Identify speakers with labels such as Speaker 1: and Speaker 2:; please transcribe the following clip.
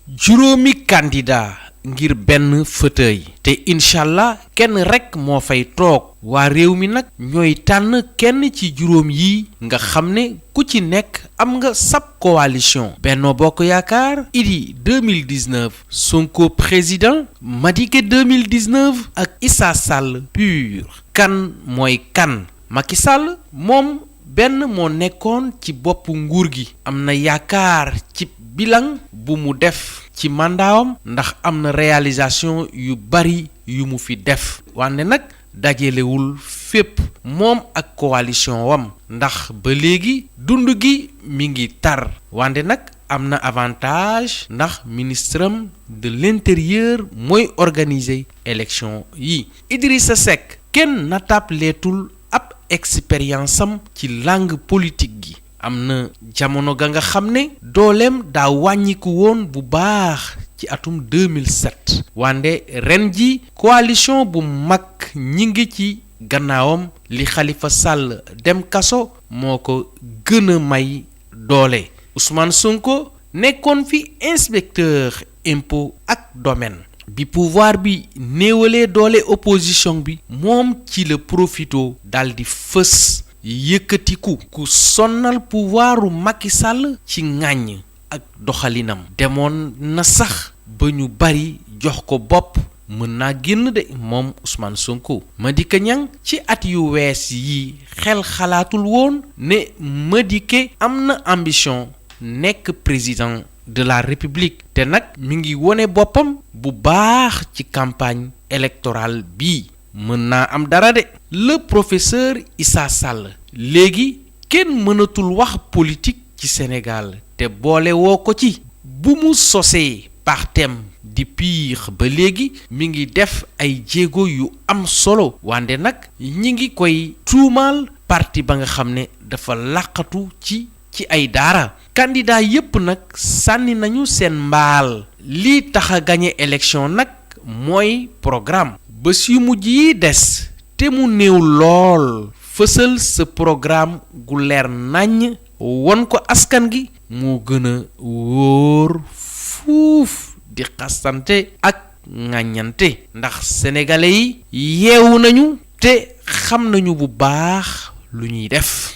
Speaker 1: juróomi candidat ngir benn fauteuil te inshallah kenn rek moo fay toog waa réew mi nag ñooy tànn kenn ci juróom yi nga xam ne ku ci nekk am nga sab coalition Benno Bokk Yaakaar Idi 2019 Sonko président Madické 2019 ak Issa Sall PUR kan mooy kan Macky Sall moom benn moo nekkoon ci bopp nguur gi am na yaakaar ci bilan bu mu def ci mandaawam ndax am na réalisation yu bari yu mu fi def wante nag dajelewul fépp moom ak coalition wam ndax ba léegi dund gi mi ngi tar wante nag am na avantage ndax ministre de l'intérieur mooy organiser élection yi Idrissa Seck kenn nattableetul ab expérience am ci langue politique gi am na jamono ga nga xam ne dooleem daa wàññiku woon bu baax ci atum 2007 wande ren ji coalition bu mag ñi ngi ci gannaawam li Khalifa Sall dem kaso moo ko gën a may doole Ousmane Sonko nekkoon fi inspecteur impôt ak domaine bi pouvoir bi néewalee doole opposition bi moom ci la profito daldi fës yëkkatiku ku sonnal pouvoiru Macky Sall ci ŋàññ ak doxalinam demoon na sax ba ñu bari jox ko bopp mën naa génn de moom Ousmane Sonko Madické Niang ci at yu wees yi xel xalaatul woon ne Madické am na ambition nekk président de la République te nag mi ngi wone boppam bu baax ci campagne électorale bi mën naa am dara de le professeur Issa Sall léegi kenn mënatul wax politique ci Sénégal te boole woo ko ci bu mu sosee partem di PUR ba léegi mi ngi def ay jéego yu am solo wante nag ñi ngi koy tuumaal parti ba nga xam ne dafa làqatu ci ay daara candidat yépp nag sànni nañu seen mbaal lii tax a gagné élection nag mooy programme bés yu mujj yi des te mu néew lool fësal sa programme gu leer naññ won ko askan gi moo gën a wóor fuuf di xastante ak ŋàññante ndax sénégalais yi yeewu nañu te xam nañu bu baax lu ñuy def